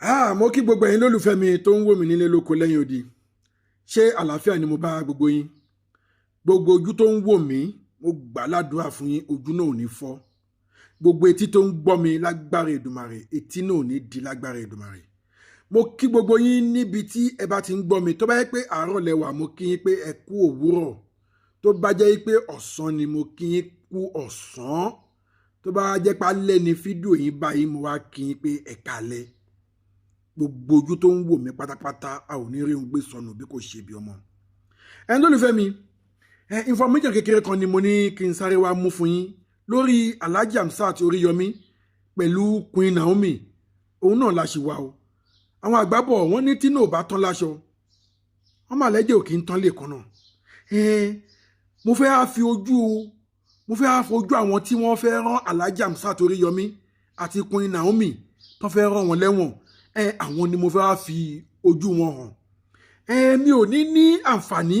Ah, mo kí gbogbo ẹ̀yin lólùfẹ́ mi tó ń wò mí nílé lóko lẹ́yìn odi. Ṣé àlàáfíà ni mo bá gbogbo yín? Gbogbo ojú tó ń wò mí, mo gbà ládùúrà fún yín, ojú náà ò ní fọ́. Gbogbo etí tó ń gbọ́ mi, lágbára Èdùmàrè, etí náà ò ní di lágbára Èdùmàrè. Mo kí gbogbo yín níbi tí ẹ bá ti ń gbọ́ mi. Tó bá yẹ pé àárọ̀ lẹ wà, mo kí yín pé ẹ kú òwúrọ̀. Tó bá jẹ́ pé ọ̀sán ni, mo kí yín kú ọ̀sán. Tó bá jẹ́ pé alẹ́ ni fídíò yín báyìí, mo wá kí yín pé ẹ káalẹ́. Gbogbo ojú tó ń wò mí pátápátá, a ò ní rí ohun gbé sọnù bí kò ṣe bí ọmọ. Ẹni lólùfẹ́ mi, ẹ information kékeré kan ni mo ní kí n sáré wá mú fún yín lórí Alhaji Hamzat Oríyọmí pẹ̀lú Queen Naomi. Òun náà la ṣì wà o. Àwọn àgbà bọ̀, wọ́n ní tí náà ò bá tán láṣọ, wọ́n mà lẹ́jẹ̀ ò kí ń tán lè kan náà. Mo fẹ́ á fojú àwọn tí wọ́n fẹ́ rán Alhaji Hamzat Oríyọmí àti Queen Naomi tó fẹ́ rán wọn lẹ́wọ̀n, àwọn ni mo fẹ́ á fi ojú wọn hàn. Mi ò ní ní àǹfààní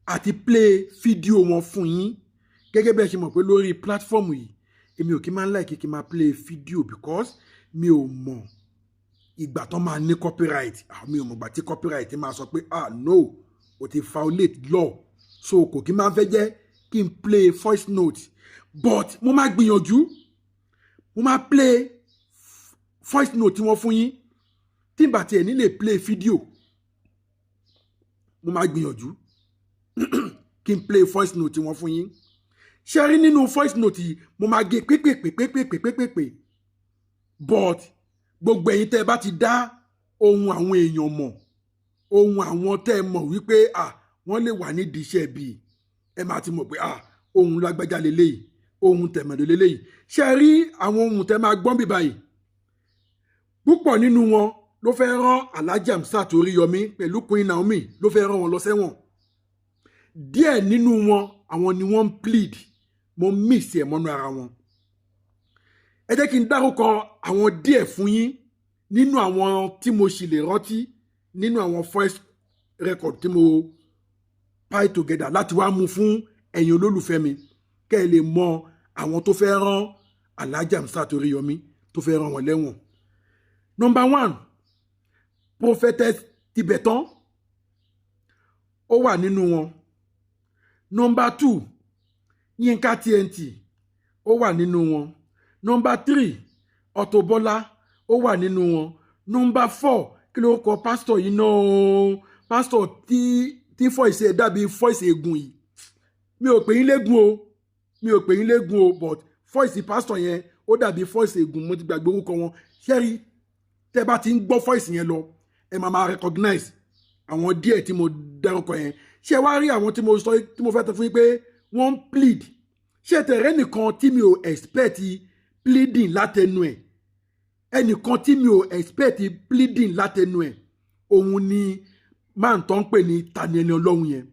àti play fídíò wọn fún yín. Gẹ́gẹ́ bí ẹ ṣe mọ̀ pé lórí platform yìí, èmi ò kí máa ń like kí n máa play fídíò because mi ò mọ̀ ìgbà tó máa ní copyright. Mi ò mọ̀ ìgbà tí copyright máa sọ pé, "Ah no, o ti violate law." So kò kí máa ń fẹ́ jẹ́ kí n play voice note, but mo máa gbìyànjú, mo máa play voice note tí wọ́n fún yín. Tí n bá tiẹ̀ ní lè play fídíò, mo máa gbìyànjú kí n play voice note tí wọ́n fún yín. Ṣe rí nínú voice note yìí, mo máa gé pépèpépépépépépé, but gbogbo ẹ̀yin tẹ́ ẹ bá ti dá ohun àwọn èèyàn mọ̀, ohun àwọn tẹ́ ẹ mọ̀ wípé ah, wọ́n lè wà nídìí iṣẹ́ bíi, ẹ máa ti mọ̀ pé ah, ohun lágbájá leléyìí, ohun tẹ̀mẹ̀dọ̀ leléyìí. Ṣe rí àwọn ohun tẹ́ máa gbọ́n bí báyìí, púpọ̀ nínú wọn ló fẹ́ rán Alhaji Hamzat Oríyọmí pẹ̀lú Queen Naomi, ló fẹ́ rán wọn lọ sẹ́wọ̀n. Díẹ̀ nínú wọn, àwọn ni wọ́n ń plead. Mo mix ẹ̀ mọ́nú ara wọn. Ẹ jẹ́ kí n dárúkọ àwọn díẹ̀ fún yín nínú àwọn tí mo sì lè rántí nínú àwọn voice record tí mo pile together láti wá mú fún ẹ̀yin olólùfẹ́ mi, kẹ́ ẹ lè mọ àwọn tó fẹ́ rán Alhaji Hamzat Oríyọmí, tó fẹ́ rán wọn lẹ́wọ̀n. Number one, Prophetess Tibetan, ó wà nínú wọn. Number two, Yínká TNT, ó wà nínú wọn. Number three, Auto Bola, ó wà nínú wọn. Number four, kí ló kọ pásítọ̀ yìí náà? Pásítọ̀ tí voice ẹ̀ dàbí voice egun yìí. Mi ò pè yín léegun o, mi ò pè yín léegun o, but voice pásítọ̀ yẹn, ó dàbí voice egun. Mo ti gbàgbé orúkọ wọn. Ṣẹ́rí, tẹ́ bá ti ń gbọ́ voice yẹn lọ, ẹ máa máa recognize àwọn díẹ̀ tí mo dárúkọ yẹn. Ṣé wá rí àwọn tí mo sọ, tí mo fẹ́ tọ́ fún yín pé wọ́n ń plead, ṣé tẹ̀rẹ́ nìkan tí mi ò expect pleading látẹnu ẹ̀, ẹnìkan tí mi ò expect pleading látẹnu ẹ̀, òun ni máa ń tọ́ ń pè ní Tani Ẹni Ọlọ́run yẹn,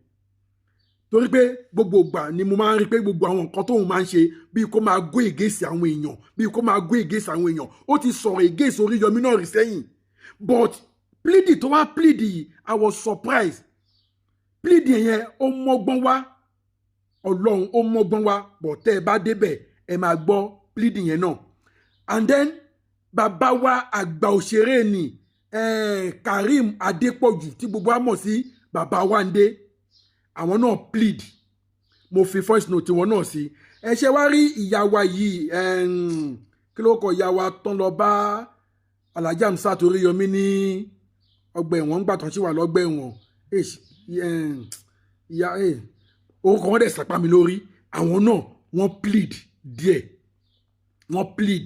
torí pé gbogbo ìgbà ni mo máa ń rí pé gbogbo àwọn nǹkan tóun máa ń ṣe, bíi kó máa go against àwọn èèyàn, bíi kó máa go against àwọn èèyàn. Ó ti sọ̀rọ̀ against Oríyọmí náà rí sẹ́yìn, but pleading tó wá plead yìí, I was surprised. Pleading yẹn, ó mọ́gbọ́n wá. Ọlọ́run, ó mọ́gbọ́n wá. But tẹ́ ẹ bá débẹ̀, ẹ máa gbọ́ pleading yẹn náà. And then bàbá wa àgbà òṣèré ni Karim Adépọ̀jù, tí gbogbo wa mọ̀ sí Bàbá Wándé, àwọn náà plead. Mo fi voice note wọn náà sí. Ẹ ṣe wá rí ìyá wa yìí, kí ló kọ ìyá wa tán lọ bá Alhaji Hamzat Oríyọmí ní ọgbà ẹ̀wọ̀n ńgbà tán sì wà lọ́gbà ẹ̀wọ̀n? Ìyá, orúkọ wọn dẹ̀ sàpá mi lórí. Àwọn náà, wọ́n plead díẹ̀, wọ́n plead.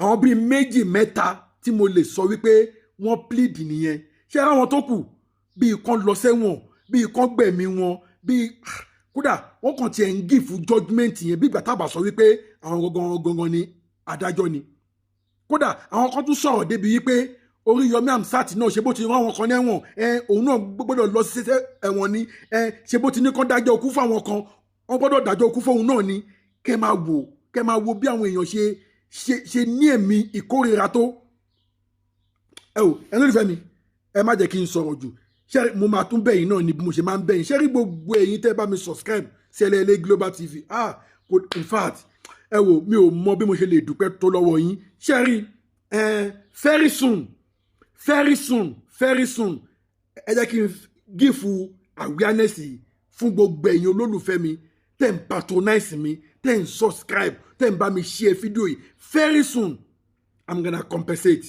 Àwọn bíi méjì mẹ́ta tí mo lè sọ wípé wọ́n plead nìyẹn. Ṣé àwọn tó kù, bíi kan lọ sẹ́wọ̀n, bíi kan gbẹ̀mí wọn, bíi kódà wọ́n kàn tiẹ̀ ń give judgement yẹn bí ìgbà tábà sọ wípé àwọn gangan gangan ni adájọ́ ni. Kódà àwọn kan tún sọ̀rọ̀ débi wípé Oríyọmí Hamzat náà, ṣe bó ti rán àwọn kan lẹ́wọ̀n, ẹ òun náà gbọ́dọ̀ lọ sí ẹ̀wọ̀n ni. Ẹ ṣe bó ti ní kán dájọ́ ikú fún àwọn kan, wọ́n gbọ́dọ̀ dájọ́ ikú fóun náà ni. Kẹ́ máa wo bí àwọn èèyàn ṣe ní ẹ̀mí ìkórìíra tó. Ẹ ò ẹ lólùfẹ́ mi, ẹ má jẹ́ kí n sọ̀rọ̀ jù. Ṣé mo máa tún bẹ̀yìn náà ni bí mo ṣe máa ń bẹ̀yìn? Ṣé rí gbogbo ẹ̀yin tẹ́ bá mi subscribe sí Ẹlẹ́ẹ̀lẹ́ Global TV, ah, in fact, ẹ wò, mi ò mọ bí mo ṣe lè dúpẹ́ tó lọ́wọ́ yín. Ṣé rí Very soon, very soon, very soon, ẹ jẹ́ kí n give awareness fún gbogbo ẹ̀yin olólùfẹ́ mi tẹ́ ń patronize mi, tẹ́ ń subscribe, tẹ́ ń bá mi share fídíò yìí. Very soon, I'm gonna compensate.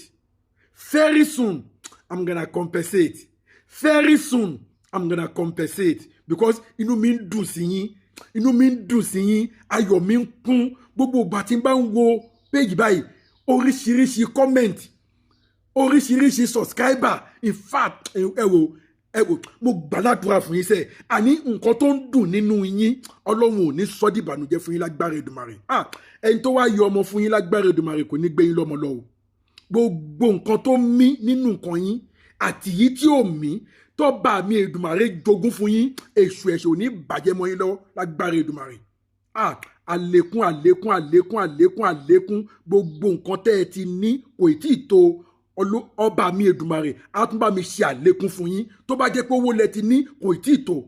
Very soon, I'm gonna compensate. Very soon, I'm gonna compensate, because inú mi ń dùn sí yín, inú mi ń dùn sí yín, ayọ̀ mi ń kún. Gbogbo ìgbà tí n bá ń wo page báyìí, oríṣiríṣi comment, oríṣiríṣi subscriber. In fact, ẹ wò, ẹ wò, mo gbàdúrà fún yín sẹ, àní nǹkan tó ń dùn nínú yín, Ọlọ́run ò ní sọ di ìbànújẹ́ fún yín lágbára Èdùmàrè. Ah, ẹni tó wá yọ ọmọ fún yín, lágbára Èdùmàrè, kò ní gbé yín lọ́mọ lọ o. Gbogbo nǹkan tó mí nínú nǹkan yín àti yìí tí ò mí tó bá mi Èdùmàrè jogún fún yín, èṣù ẹ̀ṣẹ̀ ò ní bàjẹ́ mọ́ yín lọ́wọ́ lágbára Èdùmàrè. Ah, àlékún, àlékún, àlékún, àlékún, àlékún. Gbogbo nǹkan tẹ́ ẹ ti ní kò tí ì tó. Ọba mi Èdùmàrè á tún bá mi ṣe àlékún fún yín. Tó bá jẹ́ pé owó lẹ ti ní kò tí ì tó,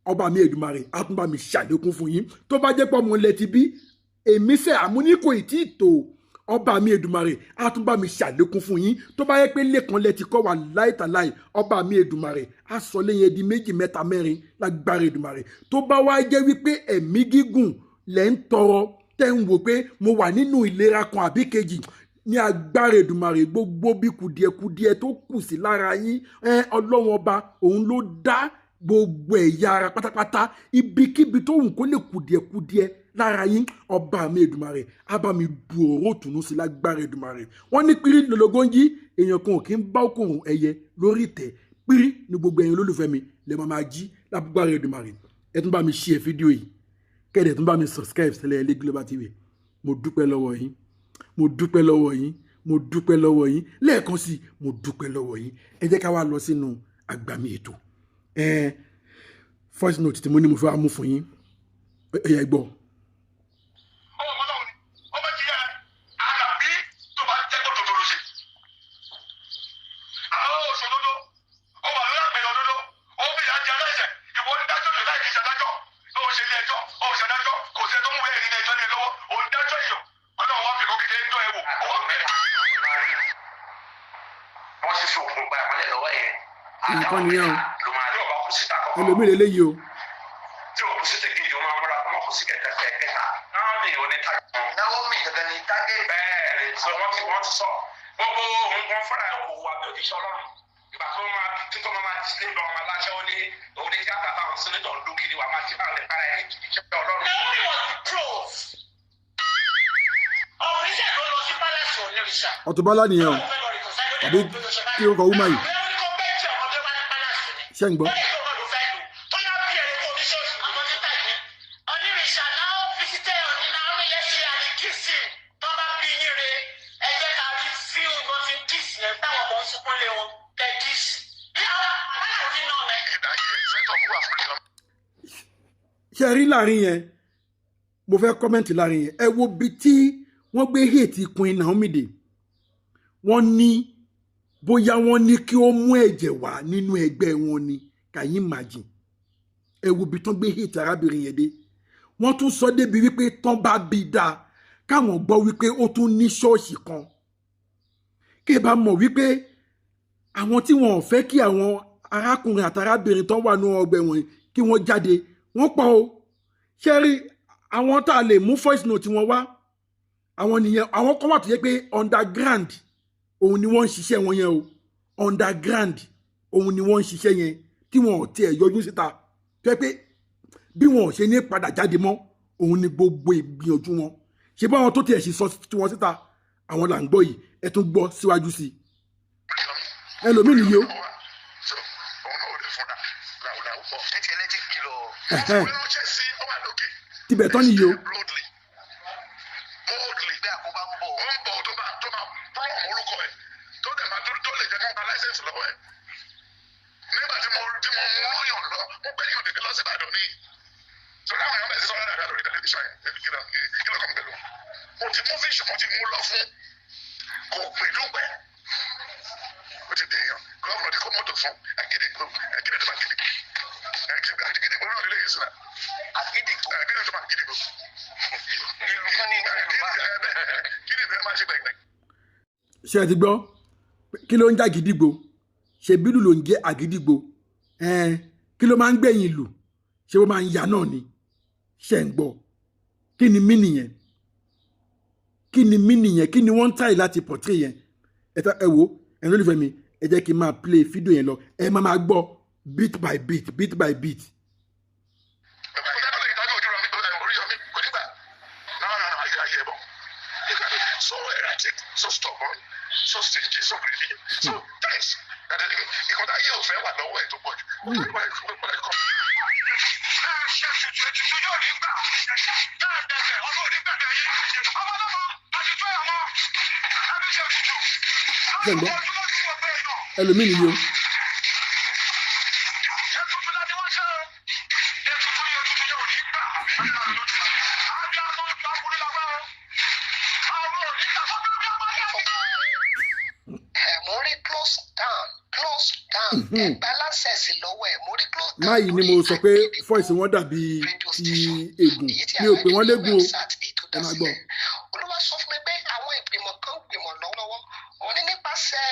ọba mi Èdùmàrè á tún bá mi ṣe àlékún fún yín. Tó bá jẹ́ pé ọmọ lẹ ti bí, èmi sẹ́ àmúní kò tí ì tó, ọba mi Èdùmàrè á tún bá mi ṣàlékún fún yín. Tó bá yẹ pé lẹ́kan lẹ ti kọ́ wà láìtàláì, ọba mi Èdùmàrè á sọ léyìn di méjì, mẹ́ta, mẹ́rin lágbára Èdùmàrè. Tó bá wá jẹ́ wípé ẹ̀mí gígùn lẹ́ ń tọrọ, tẹ́ ń wò pé mo wà nínú ìlera kan àbí kejì, ní agbára Èdùmàrè, gbogbo bí kùdìẹ̀kudiẹ tó kù sí lára yín, Ọlọ́run ọba òun ló dá gbogbo ẹ̀yà ara pátápátá. Ibikíbi tó wù kó lè kùdìẹ̀kudiẹ lára yín, ọba mi Èdùmàrè á bá mi bu òró tùnú sí lágbára Èdùmàrè. Wọ́n ní pírí lọ́lọ́gọ́ ń jí, èèyàn kan ò kí ń bá òkùnrùn ẹyẹ lórí ìtẹ́. Pírí ní gbogbo ẹ̀yin olólùfẹ́ mi lè máa jí lágbára Èdùmàrè. Ẹ tún bá mi share fídíò yìí, kẹ́ẹ̀dẹ̀ tún bá mi subscribe sílẹ̀ Ẹlẹ́ Global TV. Mo dúpẹ́ lọ́wọ́ yín, mo dúpẹ́ lọ́wọ́ yín, mo dúpẹ́ lọ́wọ́ yín lẹ́ẹ̀kan sí, mo dúpẹ́ lọ́wọ́ yín. Ẹ jẹ́ ká wá lọ sínú àgbàmì ètò. Voice note tí mo ní mo fẹ́ wá mú fún yín, ẹ yẹ gbọ́. Ọmọ ọlọ́run ni ọmọ jìyà àdàbí tó bá jẹ́ kó tòtòrò ṣe. Àwọn òṣòdodo ó wà lórí àpẹẹrẹ òdodo, ó fi ìyà jẹ aláìṣẹ̀. Ìwọ ń dájọ́ lè láì kí ṣàdájọ́, ó ṣe ilé ẹjọ́, ó ṣàdájọ́, kò sí ẹ tó mú ẹ̀rí ilé ẹjọ́ ní ẹ lọ́wọ́. Ó ń dájọ́ èèyàn, Ọlọ́run wá fi kọ́ kékeré ń dán ẹ wò, ó wà bẹ́ẹ̀. Wọ́n sì fi òkun gba ìmọ́lẹ̀ lọ́wọ́ yẹn. Nǹkan nìyẹn o. Ló máa ní ọba kù síta kọ́kọ́. Ẹlòmíì lélẹ́yìí o. Tí o kù síta kejì, o máa múra kó má kù sí kẹta kẹta náà ní òní tàgé. Naomi dandan ni target. Bẹ́ẹ̀ ni, sọ wọ́n ti sọ gbogbo nǹkan fúnra ẹ̀ kò wà bí òjíṣẹ́ Ọlọ́run. Ìgbà tó máa títọ́ máa display lọ ọmọ aláṣẹ ó ní òní tíátà táwọn senator ń dún kiri wà máa ṣe báwọn lè para ẹ̀ ní ìjíṣẹ́ Ọlọ́run. Naomi was the proof. Ọ̀fíìsì ló lọ sí palace Onírìṣà. Auto Bola nìyẹn o, àbí kí ló kọ woman yìí? Ṣé ń gbọ́? Onírìṣà now visited Ọọ̀ni Naomi yesterday and he kissed him. Tó bá bí yín re, ẹ jẹ́ ká rí fíìmù tó ti ń kiss yẹn táwọn ọmọ ń sunkún lé wọn kẹ́ kiss. Bí àwọn aláwọ̀ ní náà mẹ́. Ìdájọ́ ìṣẹ́tọ̀ wà fún ìlànà. Ṣe rí láàrin yẹn, mo fẹ́ comment láàrin yẹn. Ẹ wo bí tí wọ́n gbé hate Queen Naomi dé. Wọ́n ní bóyá wọ́n ní kí ó mú ẹ̀jẹ̀ wá nínú ẹgbẹ́ wọn ni. Can you imagine? Ẹ wo bí tán gbé hate arábìnrin yẹn dé. Wọ́n tún sọ débi wípé tán bá bí dáa káwọn gbọ́ wípé ó tún ní ṣọ́ọ̀ṣì kan. Kí ẹ bá mọ̀ wípé àwọn tí wọn ò fẹ́ kí àwọn arákùnrin àtàrábìnrin tán wà ní ọgbà ẹ̀wọ̀n kí wọ́n jáde, wọ́n pọ̀ o. Ṣé rí àwọn tá a lè mú voice note wọn wá, àwọn nìyẹn. Àwọn kan wà tó yẹ pé underground òun ni wọ́n ń ṣiṣẹ́ wọn yẹn o. Underground òun ni wọ́n ń ṣiṣẹ́ yẹn tí wọn ò tiẹ̀ yọjú síta, tó yẹ pé bí wọn ò ṣe ní padà jáde mọ́ òun ni gbogbo ìgbìyànjú wọn ṣe. Báwọn tó tiẹ̀ ṣe sọ tiwọn síta, àwọn là ń gbọ́ yìí. Ẹ tún gbọ́ síwájú sí i. Ẹlòmíì nìyí o. Òun náà ò lè fúnra làwùlàwù pọ̀. Ẹ ti ẹlẹ́tì kìlọ̀. Ẹ̀hẹ́n. Wọ́n ránṣẹ́ sí ọ wà lókè. Tibẹ̀ tán nìyí o. Boldly, boldly. Bí àkóbá ń bọ̀. Ó ń bọ̀ tó máa plum orúkọ ẹ̀ tó dẹ̀ máa tó lè jẹ́ kó gba license lọ́wọ́ ẹ̀. Nígbà tí mo mú ọyàn lọ, mo gbé yàn tètè lọ sí Ìbàdàn ní. Sọlá àwọn èèyàn bẹ̀rẹ̀ sí sọ́ra dáadáa lórí tẹlifíṣàn yẹn. Kí ló kàn pẹ̀lú? Mo ti mú fíṣù, mo ti mú lọ fún kò pẹ̀lú pẹ̀. Ó ti di èèyàn. Gómìnà ti kó mọ́tò fún Àgídìgbò, Àgídìgbò tó máa gídìgbò. Àgídìgbò náà lè léyìí sílẹ̀. Àgídìgbò. Àgídìgbò tó máa gídìgbò. Ìlú kan ní ìlú Yorùbá. Gídìgbò ẹ máa ṣe gbẹ̀gbẹ̀. Ṣé ẹ ti gbọ́? Kí ló ń jẹ́ àgídìgbò? Ṣe bílù ló ń jẹ́ àgídìgbò? Ẹn, kí ló máa ń gbẹ̀yìn ìlù? Ṣé ó máa ń ya náà ni? Ṣe ń gbọ́? Kí ni mí nìyẹn? Kí ni mí nìyẹn? Kí ni wọ́n ń tàyè láti portray yẹn? Ẹ wo, ẹ̀yin olólùfẹ́ mi, ẹ jẹ́ kí n máa play fídíò yẹn lọ. Ẹ máa máa gbọ́ bit by bit, bit by bit. Kò sẹ́ni tó lè dájú ojú rọ mi Oríyọmí kò ní gbà. No, no, no, ayé ayé bọ̀. So erratic, so stubborn, so stingy, so greedy, so tense. Ìkọ́tà ayé ò fẹ́ wà lọ́wọ́ ẹ̀ tó pọ̀ jù. Ó fẹ́ wà lọ́wọ́ ẹ̀ kọ́. Ṣe ètùtù yóò ní gbà. Bẹ́ẹ̀ ọlọ́run ní gbàgbé yín. Ọmọ ọlọ́mọ àti fẹ́ àwọn ẹbí ṣe ètùtù. Ṣé ń gbọ́? Ẹlòmíì nìyí o. Ètùtù láti wọ́n ṣe o. Ètùtù yóò ètùtù yóò ní gbà. Àbí àwọn ọkùnrin làwọn o. Àwọn ò ní gbà fún bí ọmọ yẹn. Ẹ mo rí close down, close down. Ẹ gba license lọ́wọ́ ẹ, mo rí close down. Máyì ni mo sọ pé voice wọn dàbí ti ègùn. Mi ò pè wọ́n légùn o. Ẹ máa gbọ́. Olúwa sọ fún mi pé àwọn ìgbìmọ̀ kan gbìmọ̀ lọ́wọ́lọ́wọ́. Wọ́n ní nípasẹ̀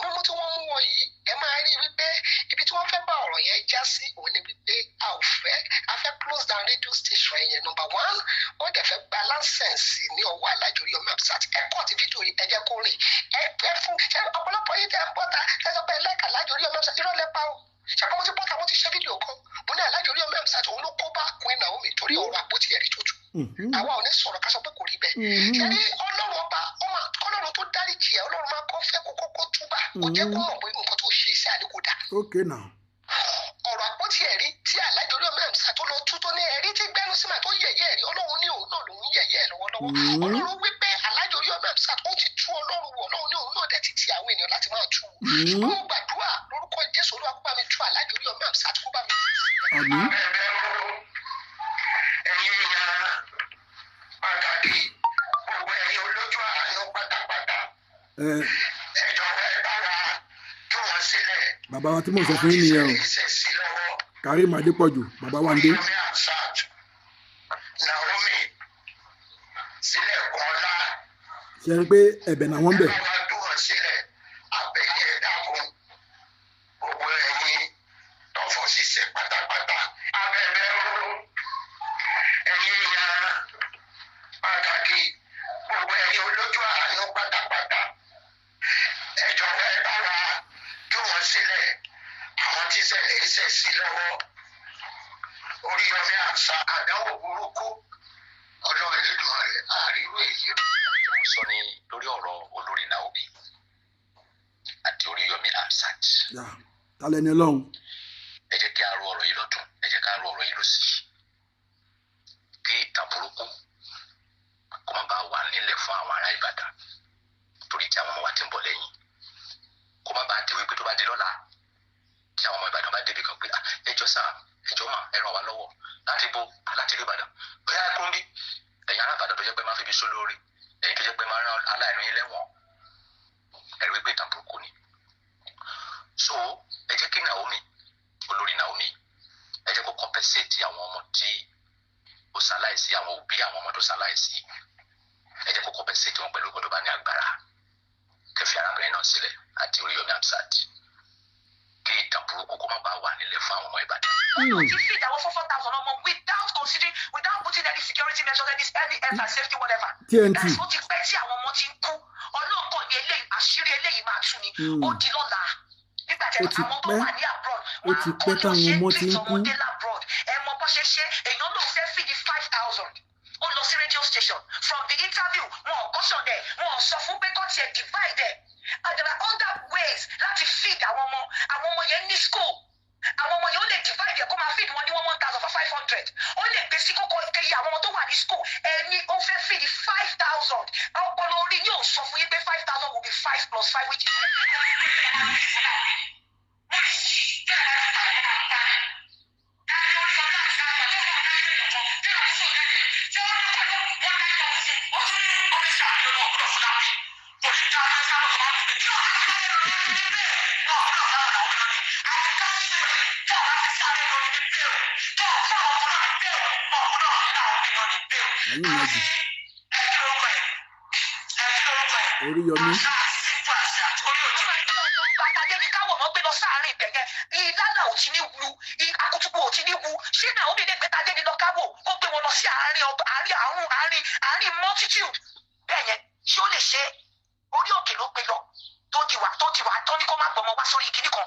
mímú tí wọ́n mú wọn yìí, ẹ máa rí wípé ibi tí wọ́n fẹ́ bá ọ̀rọ̀ yẹn já sí òun ni wípé a ò fẹ́, a fẹ́ close down radio station yẹn, number one. Wọ́n dẹ̀ fẹ́ gba license ní ọwọ́ Alhaji Oríyọmí Hamzat. Ẹ kọ́ ti fídíò yìí, ẹ jẹ́ kó rìn. Ẹ fún ṣe ọ̀pọ̀lọpọ̀ yìí tẹ́ ń bọ́ta, ẹ sọ pé ẹlẹ́ka Alhaji Oríyọmí Hamzat, irọ́ lẹ pa o. Ṣàpọ̀ mo ti bọ́ta, mo ti ṣe fídíò kan, mo ní Alhaji Oríyọmí Hamzat òun ló kó bá Queen Naomi torí ọ̀rọ̀ àpótí ẹ̀rí tó tù. Àwa ò ní sọ̀rọ̀ ká sọ pé kò rí bẹ́ẹ̀. Ṣe ní Ọlọ́run ọba ọmọ Ọlọ́run tó dáríjì ẹ, Ọlọ́run máa kọ́ fẹ́ kó kọ́kọ́ túbà, kó jẹ́ kó mọ̀ pé nǹkan tó ṣe iṣẹ́ àlékò dà. Okay now. Ọ̀rọ̀ àpótí ẹ̀rí tí Alhaji Oríyọmí Hamzat tó lọ tú tó ní ẹ̀rí tí gbẹ́nu sí mà tó yẹ̀yẹ́ ẹ̀rí, Ọlọ́run ní òun náà lòún yẹ̀yẹ́ ẹ̀ lọ́wọ́lọ́wọ́. Ọlọ́run wí pé Alhaji Oríyọmí Hamzat ó ti tú Ọlọ́run wọ̀, Ọlọ́run ní òun náà dẹ̀ ti ti àwọn ènìyàn láti máa tú wò. Ṣùgbọ́n mo gbàdúrà lórúkọ Jésù, Olúwa kó bá mi tú Alhaji Oríyọmí Hamzat, kó bá mi tú. Àmín. Ẹ̀yin èèyàn pàtàkì, gbogbo ẹ̀yin olójú àánú pátápátá, Ẹ ẹ jọ̀wọ́ ẹ bá wa tú wọn sílẹ̀. Bàbá wa tí mò ń sọ fún yín nìyẹn o. Ṣe sí lọ́wọ́. Karim Adépọ̀jù, bàbá wa ń dé. Oríyọmí Hamzat, Naomi sílẹ̀ kọ́lá. Ṣe é rí pé ẹ̀bẹ̀ làwọn ń bẹ̀? Ẹ bá wa tú wọn sílẹ̀, àbẹ̀yẹ dákun, gbogbo ẹ̀yin tọ́fọ̀ ṣiṣẹ́ pátápátá. Abẹ́bẹ́ o, ẹ̀yin èèyàn pàtàkì, gbogbo ẹ̀yin olójú àánú pátápátá, ẹ jọ̀wọ́ ẹ bá wa tú wọn sílẹ̀, àwọn tí ṣẹlẹ̀ ń ṣẹ̀ sí lọ́wọ́. Oríyọmí Hamzat, àdánwò burúkú, Ọlọ́run Elédùmarè àríwó èyí. Tí wọ́n sọ ní lórí ọ̀rọ̀ olórí Naomi àti Oríyọmí Hamzat. Yà, ta lẹni Ọlọ́run? Ẹ jẹ́ kí a ro ọ̀rọ̀ yìí lọ́tún, ẹ jẹ́ ká ro ọ̀rọ̀ yìí lọ́sì, kí ìtàn burúkú kó má bàa wà nílẹ̀ fún àwọn ará Ìbàdàn, torí tí àwọn ọmọ wa ti ń bọ̀ lẹ́yìn, kó má bàa di wípé tó bá di lọ́la, tí àwọn ọmọ Ìbàdàn bá débi kan pé, "Ah, ẹ jọ̀ọ́ sà, ẹ jọ̀ọ́ mà, ẹ ràn wá lọ́wọ́ láti bo láti rí Ìbàdàn bóyá ẹ kún bí ẹ̀yin ará Ìbàdàn tó jẹ́ pé máa fi ibi só lórí, ẹ̀yin tó jẹ́ pé máa rán aláìní yín lẹ́wọ̀n." Ẹ̀rí wípé ìtàn burúkú ni. So ẹ jẹ́ kí Naomi, olórí Naomi, ẹ jẹ́ kó compensate àwọn ọmọ tí ó ṣaláìsí, àwọn òbí àwọn ọmọ tó ṣaláìsí. Ẹ jẹ́ kó compensate wọn pẹ̀lú nǹkan tó bá ní agbára, kẹfì arábìnrin náà sílẹ̀ àti Oríyọmí Hamzat, kí ìtàn burúkú kó má bàa wà nílẹ̀ fún àwọn ọmọ Ìbàdàn. Wọ́n ti feed àwọn 4,000 ọmọ without considering, without putting any security measures, any health and safety, whatever. TNT. That's ó ti pẹ́ tí àwọn ọmọ ti ń kú. Ọlọ́kàn ni eléyìí, àṣírí eléyìí máa tú ni. Ó di lọ́la. Nígbà tí Ó ti àwọn tó pẹ́. wà ní abroad, Ó ti pẹ́ táwọn ọmọ ti ń kú. ọmọdé labroad, ẹ mọ bó ṣe ṣe, èèyàn lòun fẹ́ feed 5,000. Ó lọ sí radio station. From the interview, wọn ò caution ẹ̀, wọn ò sọ fún pé kó tiẹ̀ divide ẹ̀. And there are other ways láti feed àwọn ọmọ. Àwọn ọmọ yẹn ní school, àwọn ọmọ yẹn, ó lè divide ẹ̀ kó máa feed wọn ní 1,000 for 500. Ó lè gbé sí kókó iye àwọn ọmọ tó wà ní school. Ẹni ó fẹ́ feed 5,000, ọpọlọ orí yóò sọ fún yín pé 5,000 will be five plus five, which is 10. Ẹ̀yin ìyàjì Oríyọmí. Ò ti ní wu, akutuku ò ti ní wu. Ṣé Naomi lè gbé Tadé ní lọ́káwò kó gbé wọn lọ sí àárín ọba, àárín àrùn, àárín multitude bẹ́ẹ̀ yẹn? Ṣé ó lè ṣe é? Orí òkè ló gbé lọ tó di wà tó ní kó má gbọmọ wá sórí kinní kan.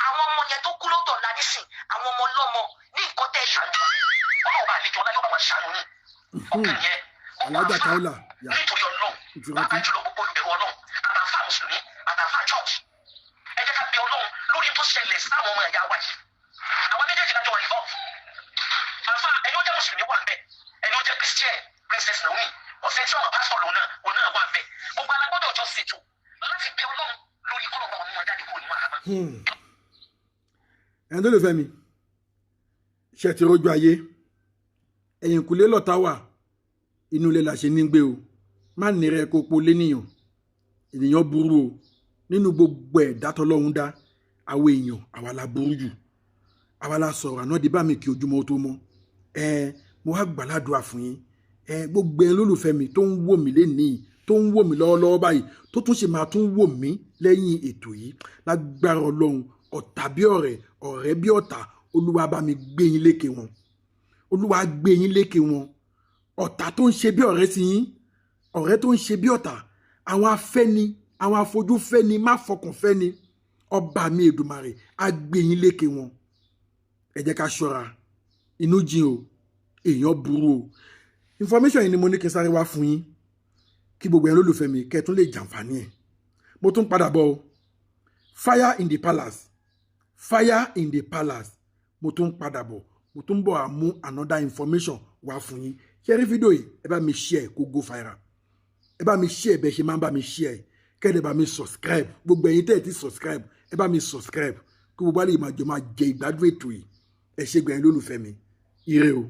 Àwọn ọmọ yẹn tó kú lọ́dọ̀ ńlá nísìn, àwọn ọmọ ọlọ́mọ ní nǹkan tẹ́ ṣe. Ọlọ́run bá àlejò ọlá yóò bá wa ṣàánú yín. Ọkàn yẹn. Alájà Kaola yà. Nítorí Ọlọ́run. Ìtura. Bàbá jùlọ, gbogbo olùbẹ̀rù Ọlọ́run, àtàfà mùsùlùmí, àtàfà church, ẹ jẹ́ ká bẹ Ọlọ́run lórí tó ṣẹlẹ̀ sáwọn ọmọ ẹ̀yà wa yìí. Àwọn méjèèjì lájọ wà involve. Àfà, ẹni ó jẹ́ mùsùlùmí wà ń bẹ̀, ẹni ó jẹ́ Christian, Princess Naomi, ọ̀sẹ̀ tí ọmọ pásítọ̀ lòun náà, òun náà wà ń bẹ̀. Gbogbo alágbọ́dọ̀ jọ ṣètò láti bẹ Ọlọ́run lórí kọ́lọ́gbà wọn mú wọn jáde kúrò nínú àhámọ́. Ẹni tó lè fẹ́ mi ṣe ti rójú ayé, ẹ̀yìnkùlé lọ́ta wà, inú ilé la ṣe ní gbé o. Má nírẹ̀ kó po lénìyàn, ènìyàn burú o. Nínú gbogbo ẹ̀dá tọ́lọ́hún dá, àwọn èèyàn, àwa la burú jù. Àwa la sọ̀rọ̀ àná di bá mi kí ojúmọ́ tó mọ́. Ẹ mo wá gbàládùá fún yín, ẹ gbogbo ẹ lólùfẹ́ mi tó ń wò mí lénìí, tó ń wò mí lọ́wọ́lọ́wọ́ báyìí, tó tún ṣe máa tún wò mí lẹ́yìn ètò yìí, lágbára Ọlọ́run, ọ̀tá bí ọ̀rẹ́, ọ̀rẹ́ bí ọ̀tá, Olúwa bá mi gbé yín lékè wọn. Olúwa gbé yín lékè wọn. Ọ̀tá tó ń ṣe bí ọ̀rẹ́ sí yín, ọ̀rẹ́ tó ń ṣe bí ọ̀tá, àwọn afẹ́ni, àwọn afojúfẹ́ni má fọkànfẹ́ni, ọba mi Èdùmàrè á gbé yín lékè wọn. Ẹ jẹ́ ká ṣọ́ra, inú jìn o, èèyàn burú o. Information yìí ni mo ní kí n sáré wá fún yín, kí gbogbo ẹ̀ lólùfẹ́ mi kẹ́ ẹ tún lè jàǹfààní ẹ̀. Mo tún padà bọ̀ o. Fire in the palace, fire in the palace. Mo tún padà bọ̀, mo tún bọ̀ àmú another information wá fún yín. Ṣé rí fídíò yìí? Ẹ bá mi share kó go viral. Ẹ bá mi share bẹ́ẹ̀ ṣe máa ń bá mi share. Kẹ́ẹ̀dẹ̀ bá mi subscribe. Gbogbo ẹ̀yin tẹ́ ẹ ti subscribe, ẹ bá mi subscribe, kí gbogbo àlè máa jọ máa jẹ ìgbádùn ètò yìí. Ẹ ṣé gbẹ̀yìn lólùfẹ́ mi. Ire o.